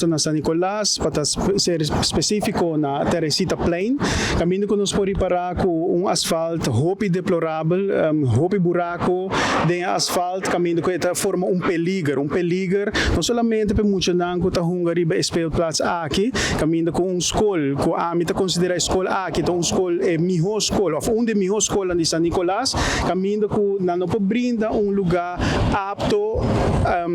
Na San Nicolas, pa ser specifico na Teresita Plein, caminda cu nos por ripara cu un asfalt hopi deplorabel, hopi buraco den asfalt, caminda cu ta forma un peliger no solamente pa muchanan cu ta hunga riba speelplaats aki, caminda cu un scol, cu ami ta considera e scol aki, ta un scol, miho scol, of un di miho scol di San Nicolas, caminda cu nan no por brinda un lugar apto,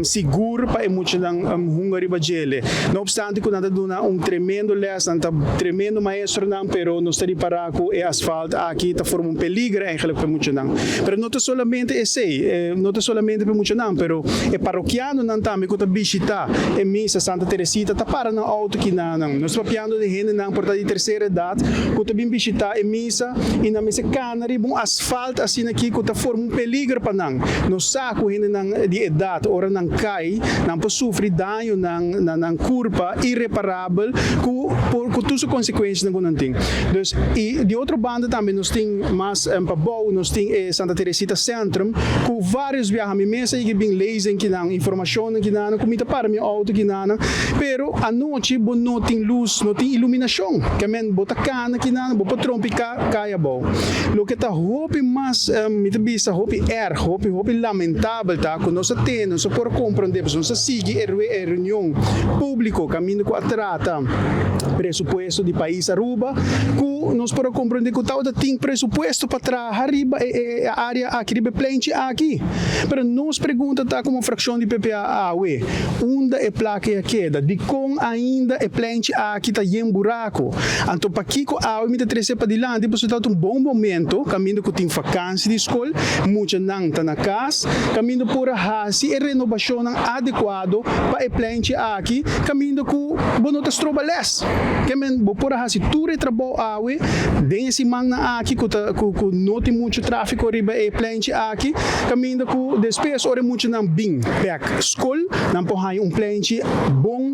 sigur pa muchanan hunga riba djele. No obstante cu nan ta duna un tremendo les, nan ta tremendo maestronan, pero nos ta ripara cu e asfalt aki ta forma un peliger eigenlijk pa muchanan. Pero no ta solamente esey, no ta solamente pa muchanan, pero e parokianonan tambe cu ta bishita e misa Santa Teresita ta para nan auto akinan. Nos papiando di hendenan por ta di tercera edad cu ta bin bishita e misa y nan mester cana riba un asfalt asina aki cu ta forma un peliger pa nan. Nos sa cu hendenan di edad, ora nan cay, nan por sufri daño na nan curpa irreparabel cu tur su consecuencianan cu nan tin. Dus, y di otro banda tambe nos tin mas pabou, nos tin Santa Teresita Centrum, cu varios biaha mi mes a bin lezen akinan, informacion akinan, cu mi ta para mi auto akinan, pero anochi bo no tin luz, no tin iluminacion. Kemen bo ta cana akinan, bo por trompica cay abou. Loke ta hopi mas, mi ta bisa hopi erg, hopi hopi lamentabel ta cu nos tin, nos por comprende, nos sigui e reunion publico caminda cu a trata presupuesto di pais Aruba, cu nos por comprende cu tabata tin presupuesto pa traha riba e area aki, riba pleintje aki. Pero nos pregunta ta como fraccion di PPA awe, unda e placa a keda? Di con ainda e pleintje aki ta yen buraco? Anto pakico awe mi ta trece padilanti? Pasobra ta un bon momento, caminda cu tin vakantie di scol, muchanan ta na cas, caminda por hasi e renovacion adecuado pa e pleintje aki, caminda cu bo no ta stroba les. Kemen bo por hasi tur e trabou awe, den simannan aki cu no tin mucho trafico riba e pleintje aki, caminda cu despues ora muchanan bin bek scol, nan por haya un pleintje bon.